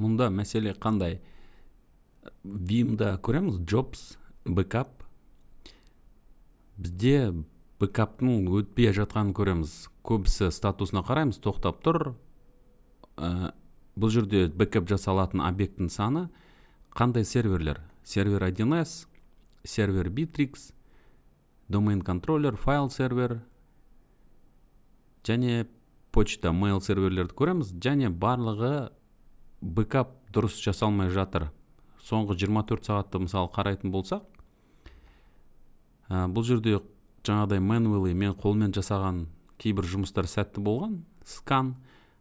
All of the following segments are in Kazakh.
Мұнда мәселе қандай? Veeam'да көреміз jobs, backup. Бізде бэкаптың өтпей жатқанын көреміз. Көбісі статусына қараймыз, тоқтап тұр. Бұл жерде бэкап жасалатын объекттің саны қандай серверлер? Сервер 1С, сервер Bitrix, домен контроллер, файл сервер және почта, mail серверлерді көреміз. Және барлығы бэкап дұрыс жасалмай жатыр. Соңғы 24 сағатты мысалы қарайтын болсақ, бұл жерде жаңағыдай manually мен қолмен жасаған кейбір жұмыстар сәтті болған, скан.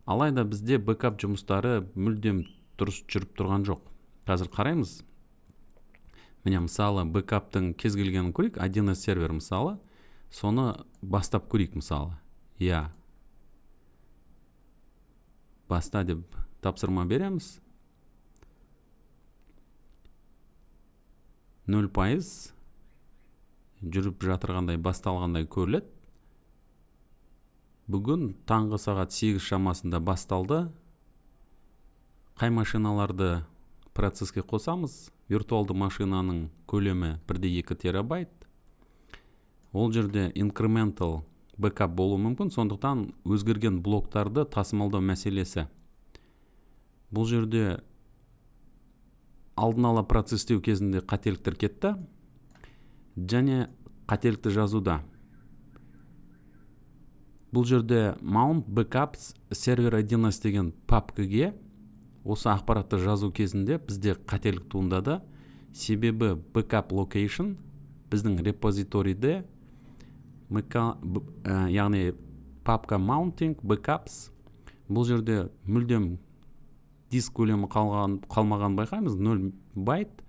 Алайда бізде бэкап жұмыстары мүлдем дұрыс жүріп тұрған жоқ. Қазір қараймыз. Міне, мысалы, бэкаптың кез келгенін көрейік. 1С сервер мысалы, соны бастап көрейік мысалы. Иә. Баста деп тапсырма береміз. 0% жүріп жатырғандай, басталғандай көріледі. Бүгін таңғы сағат 8 шамасында басталды. Қай машиналарды процеске қосамыз? Виртуалды машинаның көлемі 1,2 терабайт. Ол жерде incremental backup болуы мүмкін, сондықтан өзгерген блоктарды тасымалдау мәселесі. Бұл жерде алдын ала процесстеу кезінде қателіктер кетті және қателікті жазуда. Бұл жерде mount backups server 1С деген папкаге осы ақпаратты жазу кезінде бізде қателік туындады. Себебі backup location біздің репозиторийде, яғни папка mounting backups, бұл жерде мүлдем диск көлемі қалмағанын байқаймыз, 0 байт,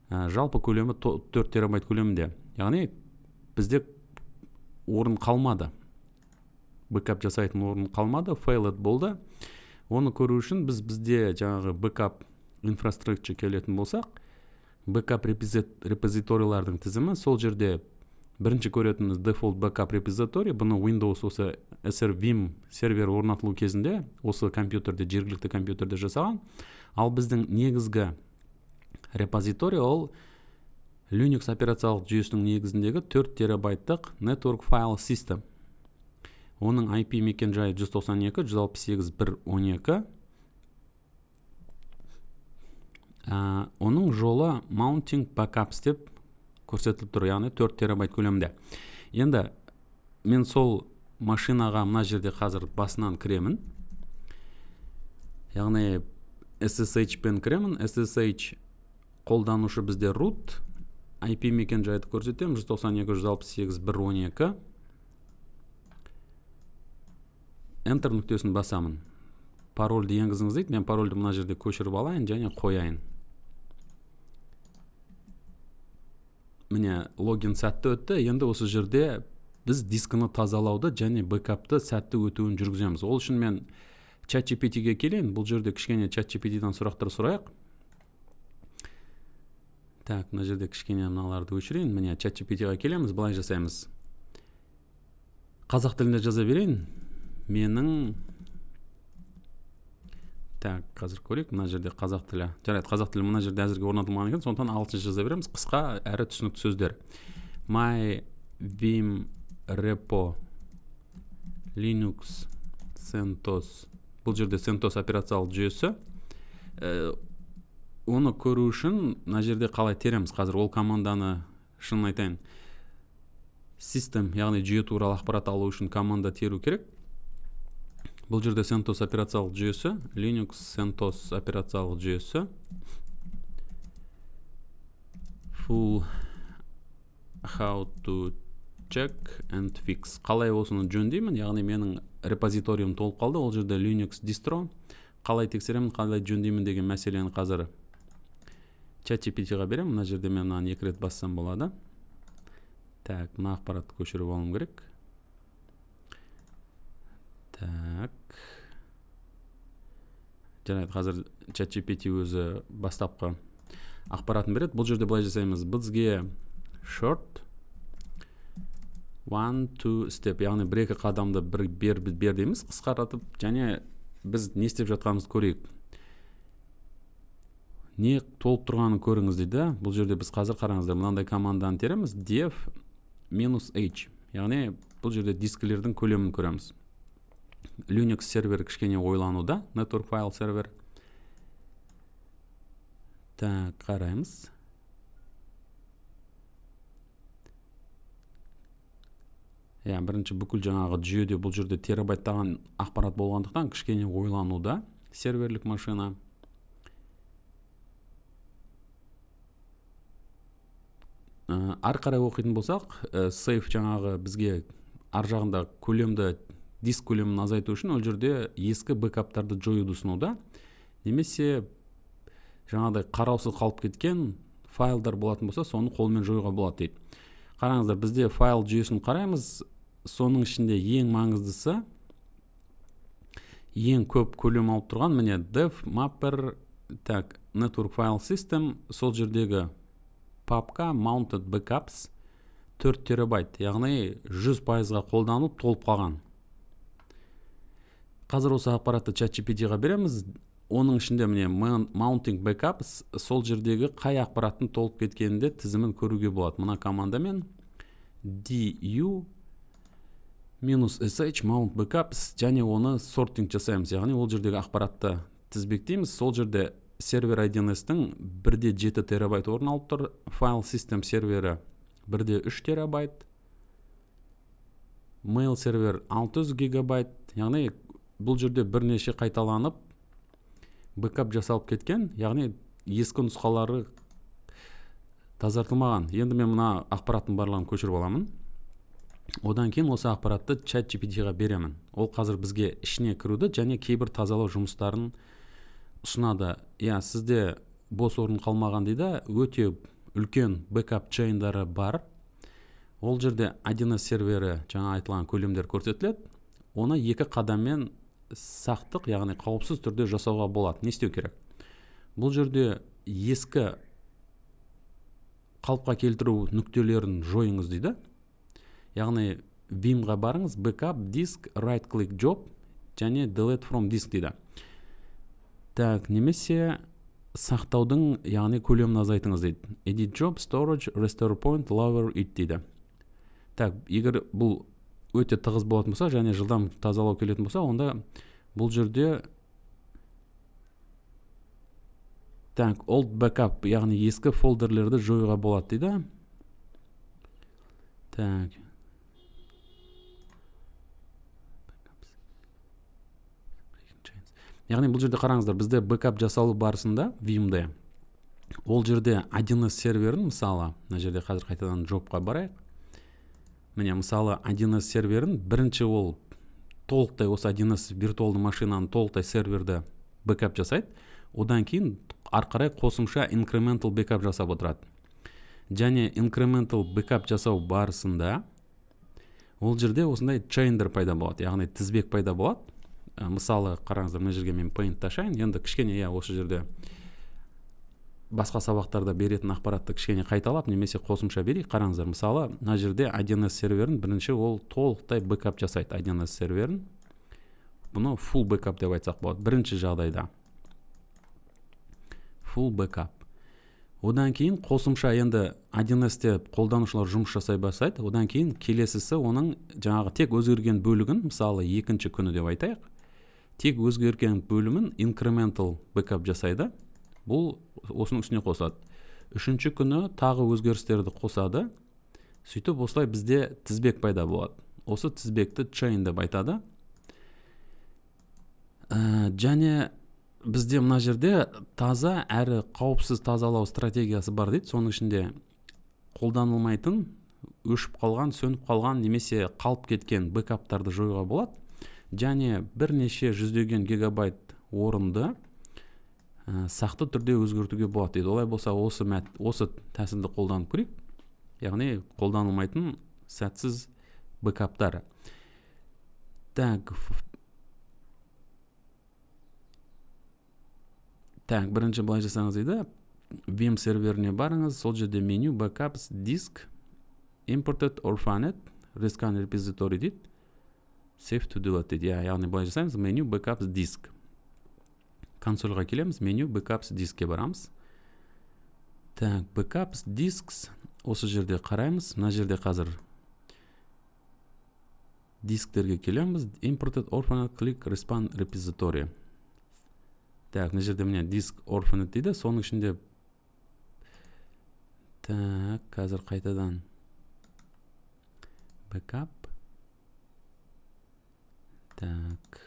жалпы көлемі 4 терабайт көлемінде. Яғни бізде орын қалмады. Бэкап жасайтын орын қалмады, failed болды. Оны көру үшін бізде жаңағы бэкап инфраструктура келетін болсақ, бэкап репозиторийлардың тізімі, сол жерде бірінші көретініміз default backup репозиторий. Бұны Windows осы SRVim сервері орнатылу кезінде осы компьютерде, жергілікті компьютерде жасаған. Ал біздің негізгі репозиторий ол Linux операциялық жүйесінің негізіндегі 4 терабайттық Network File System. Оның IP мекен-жайы 192, 168, 1, 12. Оның жолы Mounting Backups деп көрсетіліп тұр, яғни 4 терабайт көлемінде. Енді мен сол машинаға мына жерде қазір басынан кіремін. Яғни SSH пен кіремін. SSH қолданушы бізде root. IP мекен-жайды көрсетемін, 192, 168, 1, 12. Enter нүктесін басамын. Парольді енгізіңіз дейді. Мен парольді мына жерде көшіріп алайын және қояйын. Міне, логин сәтті өтті. Енді осы жерде біз дискіні тазалауды және бэкапты сәтті өтуін жүргіземіз. Ол үшін мен ChatGPT-ге келейін. Бұл жерде кішкене ChatGPT-дан сұрақтар сұрайық. Так, мына жерде кішкене мыналарды өшірейін. Міне, ChatGPT-ға келеміз, былай жасаймыз. Қазақ тілінде жаза берейін. Менің так, қазір көрейік, мына жерде қазақ тілі. Жарайды, қазақ тілі мына жерде әзірге орнатылмаған екен, сондықтан ағылшынша жаза береміз. Қысқа әрі түсінікті сөздер. My Veeam repo Linux CentOS. Бұл жерде CentOS операциялық жүйесі. Оны көру үшін мына жерде қалай тереміз? Қазір ол команданы, шынын айтайын, систем, яғни жүйе туралы ақпарат алу үшін команда теру керек. Бұл жерде CentOS операциялық жүйесі, Linux CentOS операциялық жүйесі. Full how to check and fix. Қалай осыны жөндеймін? Яғни менің репозиториум толып қалды. Ол жерде Linux distro. Қалай тексеремін, қалай жөндеймін деген мәселені қазір ChatGPT-ға беремін. Мына жерде мен мынаны екі рет бассам болады. Так, мына ақпаратты көшіріп алуым керек. Так. Жарайды, қазір ChatGPT өзі бастапқы ақпаратын береді. Бұл жерде былай жасаймыз. Бізге short 1 2 step, яғни бір-екі қадамды бір бер дейміз, қысқартып, және біз не істеп жатқанымызды көрейік. Не толып тұрғанын көріңіз дейді. Бұл жерде біз қазір, қараңыздар, мынандай команданы тереміз: df минус h, яғни бұл жерде дискілердің көлемін көреміз. Linux сервер кішкене ойлануда, network file сервер. Так, қараймыз. Иә, бірінші бүкіл жаңағы жүйеде бұл жерде терабайттаған ақпарат болғандықтан, кішкене ойлануда серверлік машина. Ары қарай оқитын болсақ, safe жаңағы бізге ар жағында көлемді, диск көлемін азайту үшін ол жерде ескі бэкаптарды жоюды ұсынуда немесе жаңағыдай қараусыз қалып кеткен файлдар болатын болса, соны қолмен жоюға болады дейді. Қараңыздар, бізде файл жүйесін қараймыз. Соның ішінде ең маңыздысы, ең көп көлем алып тұрған, міне, dev mapper, так, network file system, сол жердегі папка mounted backups 4 терабайт, яғни 100%-ға қолданылып, толып қалған. Қазір осы ақпаратты ChatGPT-ға береміз. Оның ішінде, міне, mounting backups, сол жердегі қай ақпараттың толып кеткенін де тізімін көруге болады. Мына командамен du минус sh mount backups және оны sorting жасаймыз, яғни ол жердегі ақпаратты тізбектейміз. Сол жерде сервер 1С-тің 1,7 терабайт орын алып тұр, file system сервері 1,3 терабайт, mail сервер 600 гигабайт, яғни бұл жерде бірнеше қайталанып бэкап жасалып кеткен, яғни ескі нұсқалары тазартылмаған. Енді мен мына ақпараттың барлығын көшіріп аламын. Одан кейін осы ақпаратты чат GPT-ға беремін. Ол қазір бізге ішіне кіруді және кейбір тазалау жұмыстарын ұсынады. Иә, сізде бос орын қалмаған дейді. Өте үлкен бэкап chain дары бар. Ол жерде 1С сервері, жаңа айтылған көлемдер көрсетіледі. Оны екі қадаммен сақтық, яғни қауіпсіз түрде жасауға болады. Не істеу керек? Бұл жерде ескі қалыпқа келтіру нүктелерін жойыңыз дейді. Яғни Veeam-ға барыңыз, backup disk, right click job және delete from disk дейді. Так, немесе сақтаудың, яғни көлемін азайтыңыз дейді. Edit job, storage, restore point, lower it дейді. Так, егер бұл өте тығыз болатын болса және жылдам тазалау келетін болса, онда бұл жерде, так, old backup, яғни ескі фолдерлерді жоюға болады дейді. Так, яғни бұл жерде, қараңыздар, бізде бэкап жасалу барысында Veeam-де ол жерде 1С серверін, мысалы, мына жерде қазір қайтадан job қа барайық. Міне, мысалы, 1С серверін бірінші ол толықтай осы 1С виртуалды машинаны, толықтай серверді бэкап жасайды. Одан кейін ары қарай қосымша incremental бэкап жасап отырады. Және incremental бэкап жасау барысында ол жерде осындай chain дер пайда болады, яғни тізбек пайда болады. Мысалы, қараңыздар, мына жерге мен Paint ашайын. Енді кішкене, иә, осы жерде басқа сабақтарда беретін ақпаратты кішкене қайталап немесе қосымша берейік. Қараңыздар, мысалы, мына жерде 1С серверін бірінші ол толықтай бэкап жасайды 1С серверін. Бұны full backup деп айтсақ болады бірінші жағдайда, full backup. Одан кейін қосымша, енді 1С-те қолданушылар жұмыс жасай бастайды. Одан кейін келесісі оның жаңағы тек өзгерген бөлігін, мысалы, екінші күні деп айтайық, тек өзгерген бөлімін incremental backup жасайды. Бұл осының үстіне қосады. Үшінші күні тағы өзгерістерді қосады. Сөйтіп, осылай бізде тізбек пайда болады. Осы тізбекті chain деп айтады. Және бізде мына жерде таза әрі қауіпсіз тазалау стратегиясы бар дейді. Соның ішінде қолданылмайтын, өшіп қалған, сөніп қалған немесе қалып кеткен бэкаптарды жоюға болады және бірнеше жүздеген гигабайт орынды сақты түрде өзгертуге болады дейді. Олай болса, осы тәсілді қолданып көрейік, яғни қолданылмайтын сәтсіз бэкаптар. Так, бірінші былай жасаңыз дейді. Veeam серверіне барыңыз, сол жерде меню backups, disk, imported orphaned, rescan repository дейді, safe to delete дейді. Иә, яғни былай жасаймыз: меню backups disk, консольға келеміз, меню backups disk ке барамыз. Так, backups, disks, осы жерде қараймыз. Мына жерде қазір дисктерге келеміз. Imported orphaned, click rescan repository. Так, мына жерде міне диск orphaned дейді. Соның ішінде, так, қазір қайтадан backup. Так,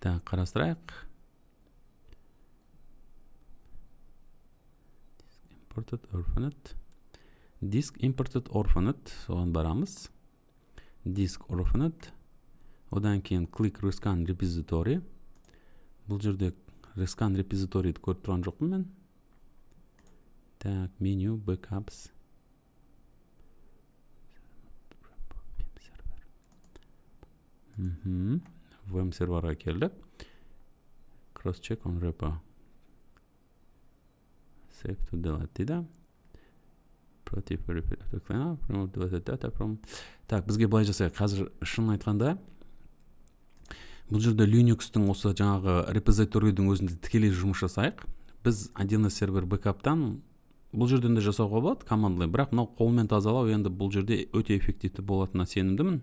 так, қарастырайық. Imported orphaned, disk imported orphaned, соған барамыз. Disk orphaned, одан кейін click rescan repository. Бұл жерде rescan repositoryді көріп тұрған жоқпын мен. Так, меню, backups. VM серверға келдік. Cross check on repo. Save to delete дейді. Против clean up, remove deleted data from. Так, бізге былай жасайық. Қазір шынын айтқанда, бұл жерде Linux'тың осы жаңағы репозиторийдің өзінде тікелей жұмыс жасайық. Біз 1С сервер бэкаптан бұл жерден де жасауға болады command line, бірақ мынау қолмен тазалау енді бұл жерде өте эффективті болатынына сенімдімін.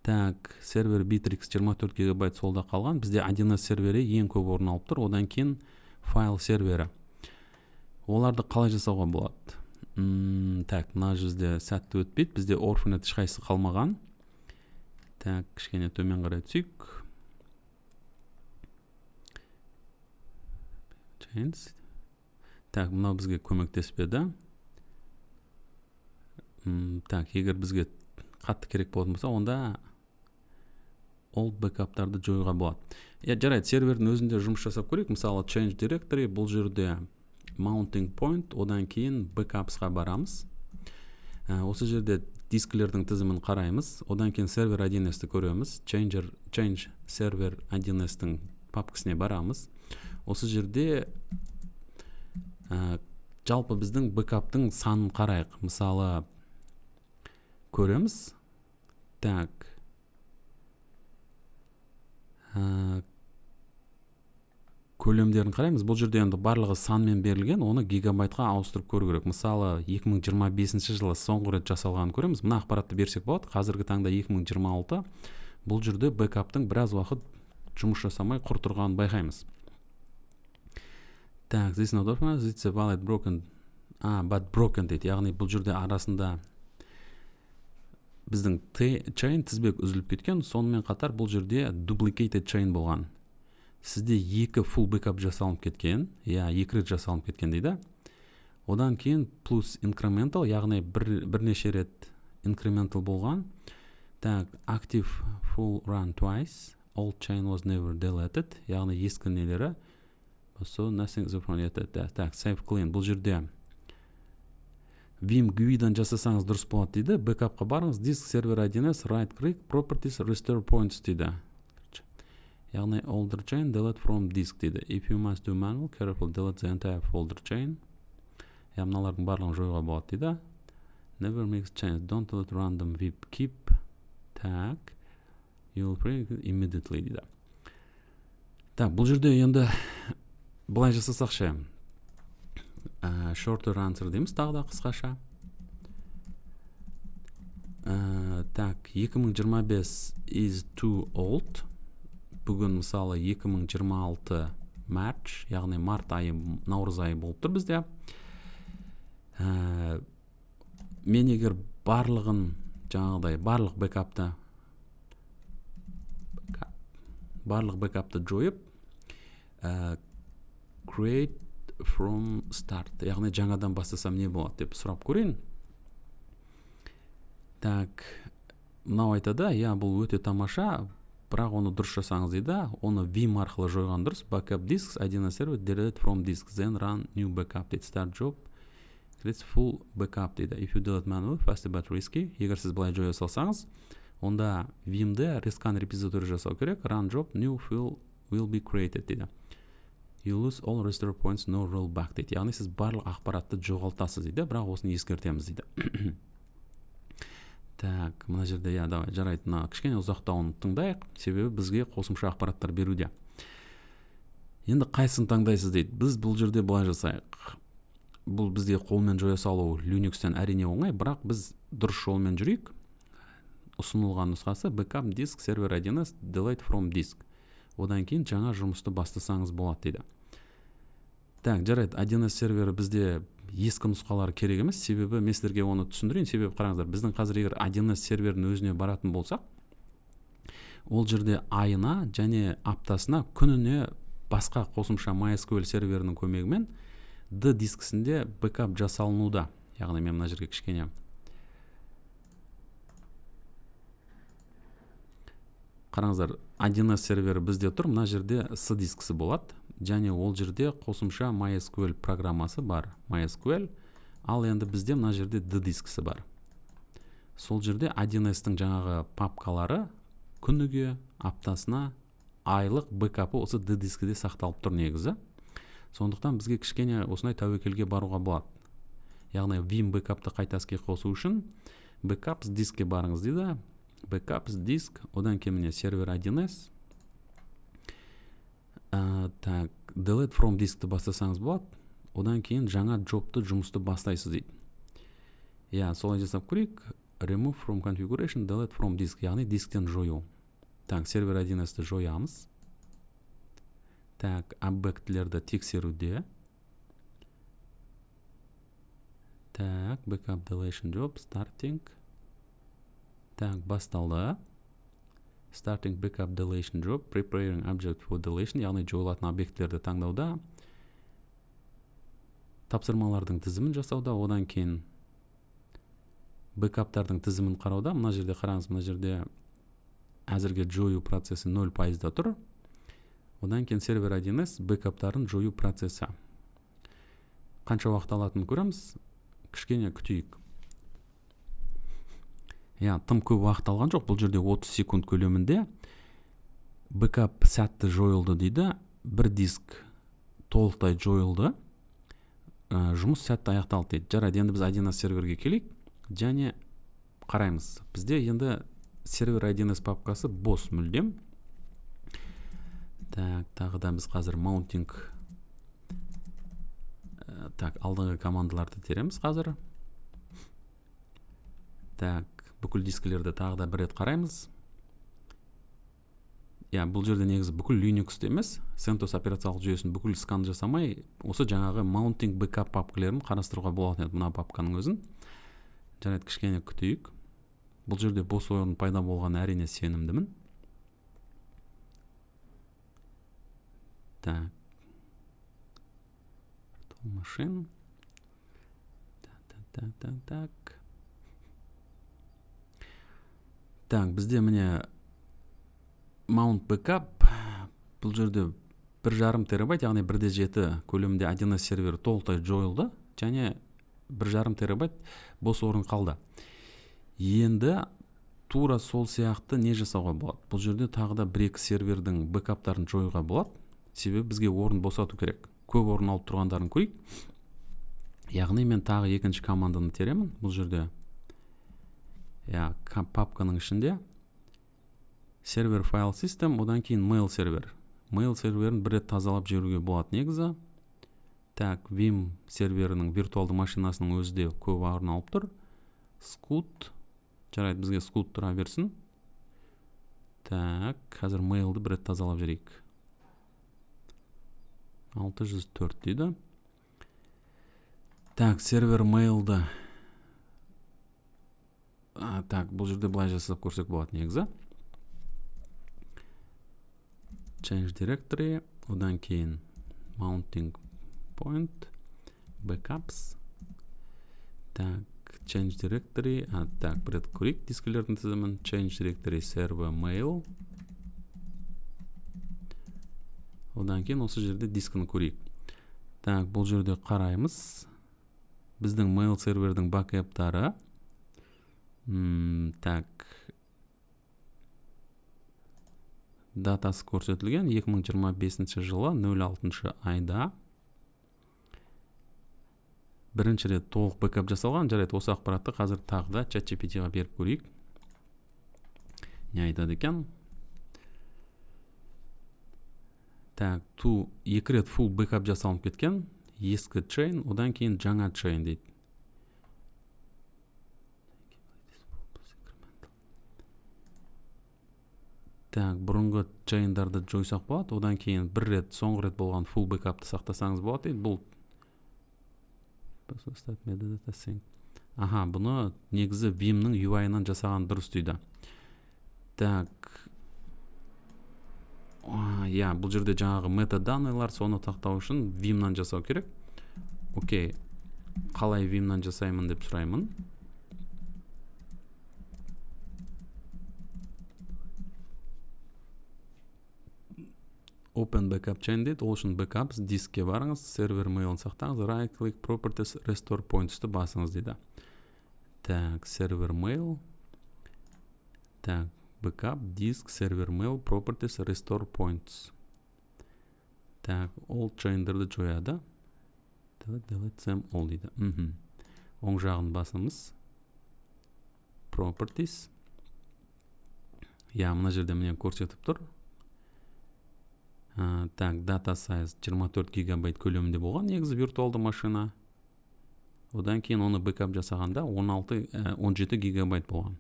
Так, сервер Bitrix 24 гигабайт солда қалған. Бізде 1С сервері ең көп орын алып тұр. Одан кейін файл сервері. Оларды қалай жасауға болады? Так, мына жерде сәтті өтпейді. Бізде orphaned ешқайсысы қалмаған. Так, кішкене төмен қарай түсейік. Chains. Так, мынау бізге көмектеспеді. Так, егер бізге қатты керек болатын болса, онда old бэкаптарды жоюға болады. Иә, жарайды, сервердің өзінде жұмыс жасап көрейік. Мысалы, change directory, бұл жерде mounting point, одан кейін backupsқа барамыз. Осы жерде дискілердің тізімін қараймыз. Одан кейін сервер 1С-ті көреміз. Change server 1С-тің папкасіне барамыз. Осы жерде жалпы біздің бэкаптың санын қарайық. Мысалы, көреміз. Так. Көлемдерін қараймыз. Бұл жерде енді барлығы санмен берілген, оны гигабайтқа ауыстырып көру керек. Мысалы, 2025 жылы соңғы рет жасалғанын көреміз. Мына ақпаратты берсек болады. Қазіргі таңда 2026. Бұл жерде бэкаптың біраз уақыт жұмыс жасамай құр тұрғанын байқаймыз. Так, this not open, it's a valid broken, but broken дейді. Яғни бұл жерде арасында біздің chain тізбек үзіліп кеткен. Сонымен қатар бұл жерде duplicated chain болған. Сізде екі full backup жасалынып кеткен, иә, екі рет жасалынып кеткен дейді. Одан кейін плюс incremental, яғни бірнеше рет incremental болған. Так, active full run twice, old chain was never deleted, яғни ескі нелері, so nothing is wrong yet. Так, save clean. Бұл жерде Vim GUI-дан жасасаңыз дұрыс болады дейді. Backupқа барыңыз, диск сервер 1С, right click, properties, restore points дейді. Яғни older chain delete from disk дейді. If you must do manual, careful, delete the entire folder chain. Я мыналардың барлығын жоюға болады дейді. Never mix chains, don't delete random VIP, keep tag, you will print immediately дейді. Так, бұл жерде енді былай жасасақ ше. Shorter answer дейміз, тағы да қысқаша. Так, 2025 is too old. Бүгін мысалы 2026 March, яғни март айы, наурыз айы болып тұр бізде. Мен егер барлығын жаңағыдай барлық бэкапты жойып, create from start, яғни жаңадан бастасам не болады деп сұрап көрейін. Так, мынау айтады, иә, бұл өте тамаша, бірақ оны дұрыс жасаңыз дейді. Оны Vim арқылы жойған дұрыс. Backup disks, 1С server, delete from disk, then run new backup дейді. Start job, create full backup дейді. If you delete manually, faster but risky. Егер сіз былай жоя салсаңыз, онда Vim'де rescan repository жасау керек. Run job, new file will be created дейді. You lose all restore points, no rollback дейді. Яғни сіз барлық ақпаратты жоғалтасыз дейді, бірақ осыны ескертеміз дейді. Так, мына жерде, иә, давай, жарайды, мына кішкене ұзақтауын тыңдайық, себебі бізге қосымша ақпараттар беруде. Енді қайсысын таңдайсыз дейді. Біз бұл жерде былай жасайық. Бұл бізге қолмен жоя салу Linux-тен әрине оңай, бірақ біз дұрыс жолмен жүрейік. Ұсынылған нұсқасы backup disk server 1С delete from disk. Одан кейін жаңа жұмысты бастасаңыз болады дейді. Так, жарайды, 1С сервері бізде ескі нұсқалары керек емес, себебі мен сіздерге оны түсіндірейін. Себебі қараңыздар, біздің қазір егер 1С серверінің өзіне баратын болсақ, ол жерде айына және аптасына, күніне басқа қосымша MySQL серверінің көмегімен D дискісінде бэкап жасалынуда. Яғни мен мына жерге кішкене қараңыздар, 1С сервері бізде тұр, мына жерде C дискісі болады және ол жерде қосымша MySQL программасы бар, MySQL. Ал енді бізде мына жерде D дискісі бар. Сол жерде 1С-тің жаңағы папкалары күніге, аптасына, айлық бэкапы осы D дискіде сақталып тұр негізі. Сондықтан бізге кішкене осындай тәуекелге баруға болады. Яғни Veeam бэкапты қайта іске қосу үшін backups дискке барыңыз дейді. Backups диск, одан кейін міне сервер 1С. Так, delete from дискті бастасаңыз болады. Одан кейін жаңа джобты, жұмысты бастайсыз дейді. Иә, солай жасап көрейік. Remove from configuration, delete from disk, яғни дисктен жою. Так, сервер 1С-ті жоямыз. Так, объектілерді тексеруде. Так, backup deletion job starting. Так, басталды. Starting backup deletion job, preparing object for deletion, яғни жойылатын объектілерді таңдауда, тапсырмалардың тізімін жасауда, одан кейін бэкаптардың тізімін қарауда. Мына жерде қараңыз, мына жерде әзірге жою процесі 0%-да тұр. Одан кейін сервер 1С бэкаптарын жою процесі қанша уақыт алатынын көреміз, кішкене күтейік. Иә, тым көп уақыт алған жоқ, бұл жерде 30 секунд көлемінде бэкап сәтті жойылды дейді. Бір диск толықтай жойылды, жұмыс сәтті аяқталды дейді. Жарайды, енді біз 1С серверге келейік және қараймыз. Бізде енді сервер 1С папкасы бос мүлдем. Так, тағы да біз қазір mounting, так, алдыңғы командаларды тереміз қазір. Так, бүкіл дискілерді тағы да бір рет қараймыз. Иә, бұл жерде негізі бүкіл Linux-ты емес, CentOS операциялық жүйесін бүкіл скан жасамай, осы жаңағы mounting backup папкалерін қарастыруға болатын еді, мына папканың өзін. Жарайды, кішкене күтейік. Бұл жерде бос орын пайда болғаны әрине сенімдімін. Так. Машин. Так, так, так. Так, бізде міне mount backup, бұл жерде 1,5 терабайт, яғни 1,7 көлемінде 1С сервері толықтай жойылды және 1,5 терабайт бос орын қалды. Енді тура сол сияқты не жасауға болады? Бұл жерде тағы да 1-2 сервердің бэкаптарын жоюға болады. Себебі бізге орын босату керек. Көп орын алып тұрғандарын көрейік. Яғни мен тағы екінші команданы теремін. Бұл жерде, иә, папканың ішінде сервер файл систем, одан кейін mail сервер. Mail серверін бір рет тазалап жіберуге болады негізі. Так, Veeam серверінің виртуалды машинасының өзі де көп орын алып тұр. Scoot. Жарайды, бізге Scoot тұра берсін. Так, қазір mailді бір рет тазалап жіберейік. 604 дейді. Так, сервер mailді. Так, бұл жерде былай жасап көрсек болады негізі. Change directory, одан кейін mounting point, backups. Так, change directory, так, бір рет көрейік дискілердің тізімін. Change directory server mail. Одан кейін осы жерде дискіні көрейік. Так, бұл жерде қараймыз. Біздің mail сервердің бэкаптары. Так, Датасы көрсетілген 2025 жылы 06 айда. Бірінші рет толық бэкап жасалған. Жарайды, осы ақпаратты қазір тағы да ChatGPT-ға беріп көрейік. Не айтады екен? Так, ту екі рет full бэкап жасалынып кеткен. Ескі chain, одан кейін жаңа chain дейді. Так, бұрынғы chain-дарды жойсақ болады. Одан кейін бір рет, соңғы рет болған full бэкапты сақтасаңыз болады дейді. Бұл аха, бұны негізі Veeam-нің UI-ынан жасаған дұрыс дейді. Так, иә, бұл жерде жаңағы метаданныйлар, соны сақтау үшін Veeam-нан жасау керек. Окей, қалай Veeam-нан жасаймын деп сұраймын. Open Backup Chain дейді. Ол үшін Backups дискке барыңыз, сервер mail-ін сақтаңыз, right click Properties Restore Points-ты басыңыз дейді. Так, сервер mail. Так, Backup, диск, сервер mail, Properties, Restore Points. Так, ол chain-дерді жояды. Delete, delete, same all дейді. Оң жағын басымыз. Properties. Я, мына жерде міне көрсетіп тұр. Так, data size 24 гигабайт көлемінде болған негізі виртуалды машина. Одан кейін оны бэкап жасағанда 17 гигабайт болған.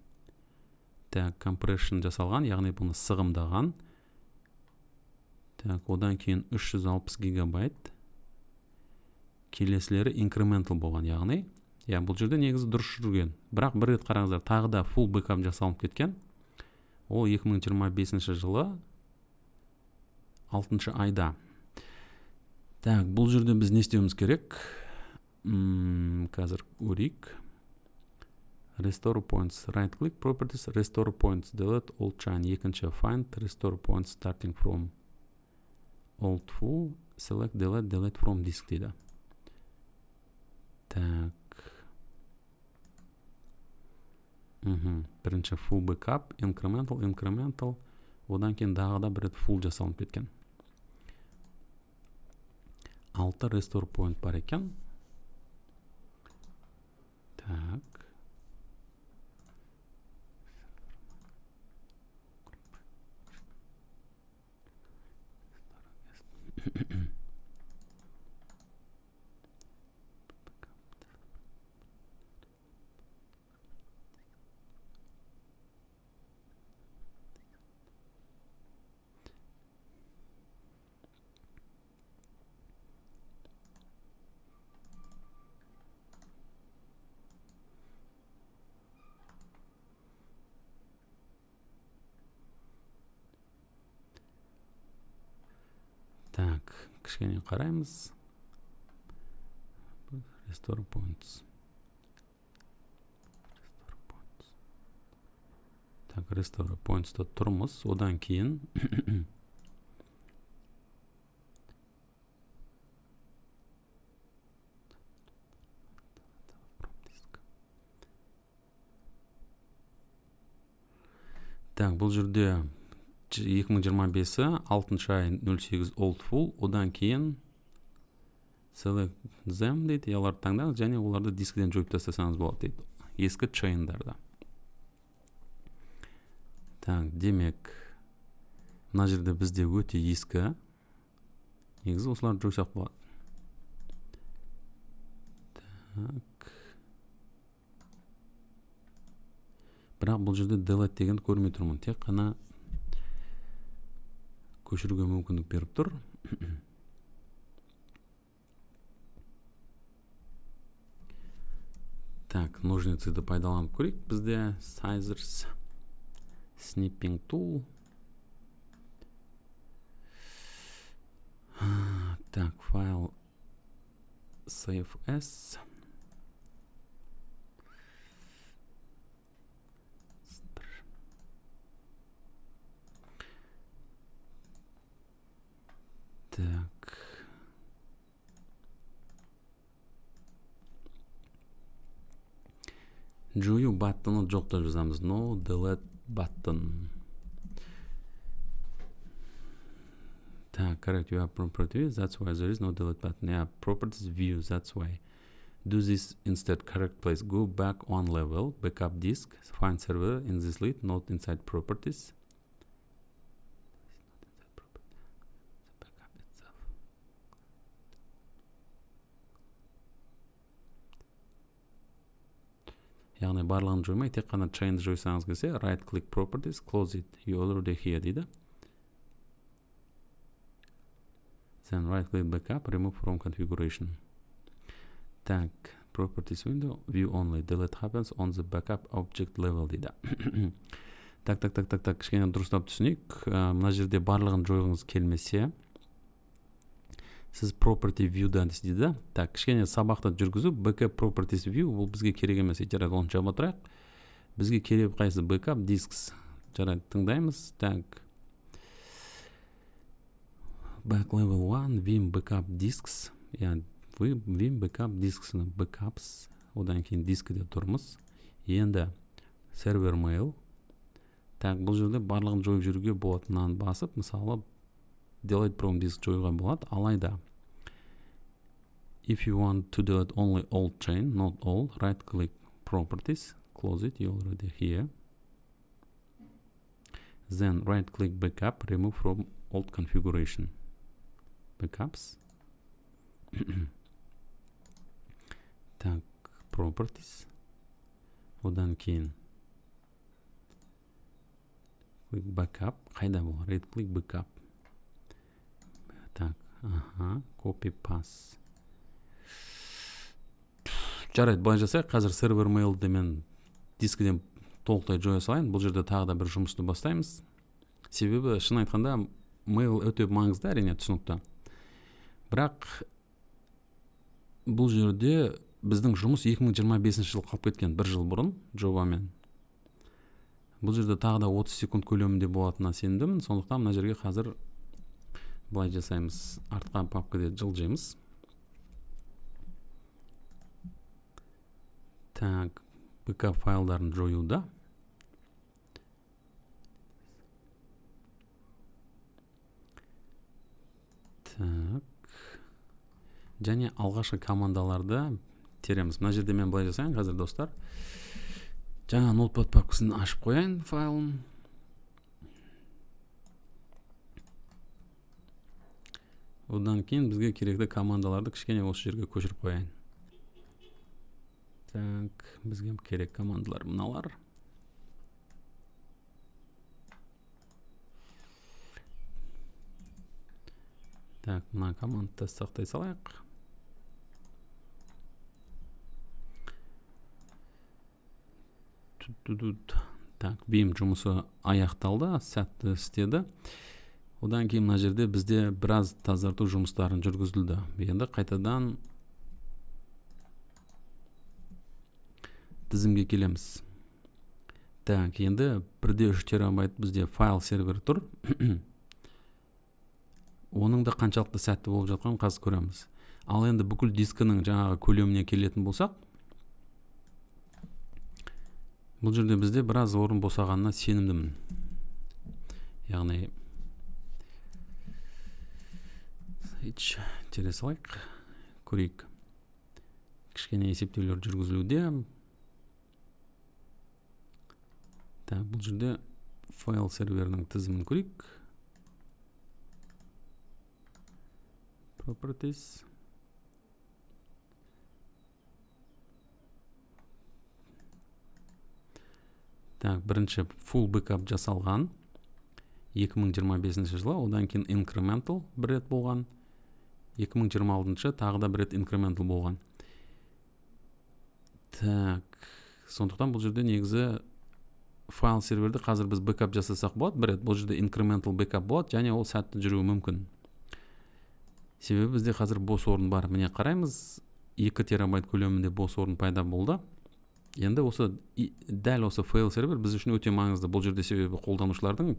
Так, compression жасалған, яғни бұны сығымдаған. Так, одан кейін 360 гигабайт. Келесілері incremental болған, яғни, я, бұл жерде негізі дұрыс жүрген. Бірақ бір рет қараңыздар, тағы да full backup жасалынып кеткен. Ол 2025 жылы 6 айда. Так, бұл жерде біз не істеуіміз керек? Қазір көрейік. Restore points, right click, properties, restore points, delete all chain, екінші find, restore points starting from old full, select, delete, delete from disk дейді. Так. Бірінші full backup, incremental, incremental, одан кейін тағы да бір рет full жасалынып кеткен. 6 restore point бар екен. Так. Так, кішкене қараймыз. Restore points. Restore points. Так, restore points-та тұрмыз. Одан кейін так, бұл жерде 2025-і 6 ай 08 old full, одан кейін select them дейді, оларды таңдаңыз және оларды дискіден жойып тастасаңыз болады дейді, ескі chain-дарда. Так, демек мына жерде бізде өте ескі, негізі осыларды жойсақ болады. Так, бірақ бұл жерде delete дегенді көрмей тұрмын, тек қана көшіруге мүмкіндік беріп тұр. Так, ножницыды пайдаланып көрейік. Бізде scissors, snipping tool. Так, файл save as. Так. Жою баттыны жоқ деп жазамыз. No delete button. Так, correct, you have property, that's why there is no delete button. Yeah, properties view, that's why. Do this instead, correct place. Go back one level, backup disk, find server in this list, not inside properties. Backup itself. Яғни барлығын жоймай, тек қана chain жойсаңыз келсе, right click properties, close it. You already here дейді. Then right click backup, remove from configuration. Так, properties window, view only, delete happens on the backup object level дейді. Так, так, так, так, так, кішкене дұрыстап түсінейік. Мына жерде барлығын жойғыңыз келмесе, сіз property view'дан дейді. Так, кішкене сабақты жүргізу, backup properties view, бұл бізге керек емес, жарайды, оны жаба тұрайық. Бізге керек қайсы? Backup disks. Жарайды, тыңдаймыз. Так. Back level 1, Veeam backup disks. Я Veeam backup disks, backups, одан кейін дискіде тұрмыз. Енді server mail. Так, бұл жерде барлығын жойып жүруге болады. Мынаны басып, мысалы, delete from disk жоюға болады. Алайда if you want to delete only old chain, not all, right click properties, close it, you already here. Then right click backup, remove from old configuration. Backups. Так, properties. Одан кейін click backup. Қайда бұл? Right click backup. Так, ага, copy paste. Жарайды, былай жасайық. Қазір server mailді мен дискіден толықтай жоя салайын. Бұл жерде тағы да бір жұмысты бастаймыз. Себебі, шын айтқанда, mail өте маңызды, әрине, түсінікті. Бірақ бұл жерде біздің жұмыс 2025 жыл қалып кеткен, бір жыл бұрын жобамен. Бұл жерде тағы да 30 секунд көлемінде болатынына сендім. Сондықтан мына жерге қазір былай жасаймыз. Артқа папкаде жылжимыз. Так, backup файлдарын жоюда. Так. Және алғашқы командаларды тереміз. Мына жерде мен былай жасайын қазір, достар. Жаңа notepad папкасын ашып қояйын файлын. Одан кейін бізге керекті командаларды кішкене осы жерге көшіріп қояйын. Так, бізге керек командалар мыналар. Так, мына команданы сақтай салайық. Так, Veeam жұмысы аяқталды, сәтті істеді. Одан кейін мына жерде бізде біраз тазарту жұмыстарын жүргізілді. Енді қайтадан тізімге келеміз. Так, енді 1,3 терабайт бізде файл сервер тұр. Оның да қаншалықты сәтті болып жатқанын қазір көреміз. Ал енді бүкіл дискінің жаңағы көлеміне келетін болсақ, бұл жерде бізде біраз орын босағанына сенімдімін. Яғни H тере салайық, көрейік. Кішкене есептеулер жүргізілуде. Так, бұл жерде файл серверінің тізімін көрейік. Properties. Так, бірінші full backup жасалған 2025 жылы, одан кейін incremental бір рет болған. 2026 тағы да бір рет incremental болған. Так, сондықтан бұл жерде негізі файл серверді қазір біз backup жасасақ болады бір рет. Бұл жерде incremental backup болады және ол сәтті жүруі мүмкін. Себебі бізде қазір бос орын бар. Міне қараймыз, 2 терабайт көлемінде бос орын пайда болды. Енді осы дәл осы файл сервер біз үшін өте маңызды. Бұл жерде себебі қолданушылардың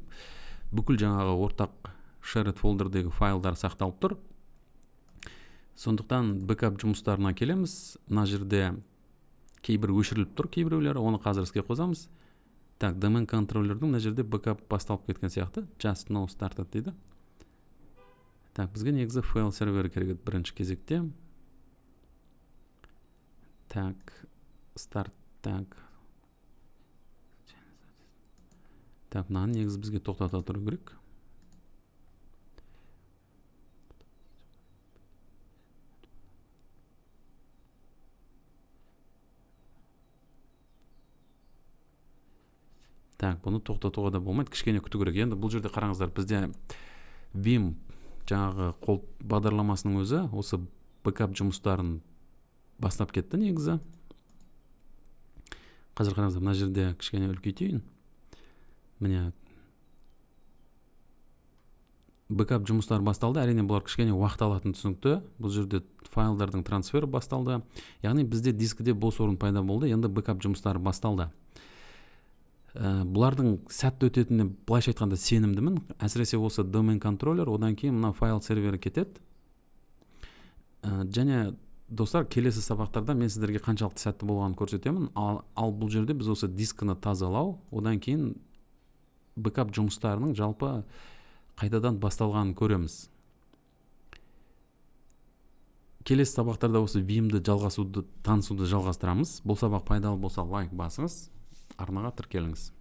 бүкіл жаңағы ортақ shared folderдегі файлдар сақталып тұр. Сондықтан backup жұмыстарына келеміз. Мына жерде кейбір өшіріліп тұр, кейбіреулері, оны қазір іске қосамыз. Так, домен контроллердің мына жерде backup басталып кеткен сияқты. Just now started дейді. Так, бізге негізі файл сервері керек еді бірінші кезекте. Так, старт, так. Так, мынаны негізі бізге тоқтата тұру керек. Так, бұны тоқтатуға да болмайды, кішкене күту керек. Енді бұл жерде қараңыздар, бізде Veeam жаңағы қол бағдарламасының өзі осы бэкап жұмыстарын бастап кетті негізі. Қазір қараңыздар, мына жерде кішкене үлкейтейін. Міне бэкап жұмыстары басталды. Әрине бұлар кішкене уақыт алатын түсінікті. Бұл жерде файлдардың трансфері басталды. Яғни бізде дискіде бос орын пайда болды. Енді бэкап жұмыстары басталды. Бұлардың сәтті өтетініне былайша айтқанда сенімдімін. Әсіресе осы домен контроллер, одан кейін мына файл сервері кетеді. Және достар, келесі сабақтарда мен сіздерге қаншалықты сәтті болғанын көрсетемін. Ал бұл жерде біз осы дискіні тазалау, одан кейін бэкап жұмыстарының жалпы қайтадан басталғанын көреміз. Келесі сабақтарда осы Veeam'ді танысуды жалғастырамыз. Бұл сабақ пайдалы болса лайк басыңыз, арнаға тіркеліңіз.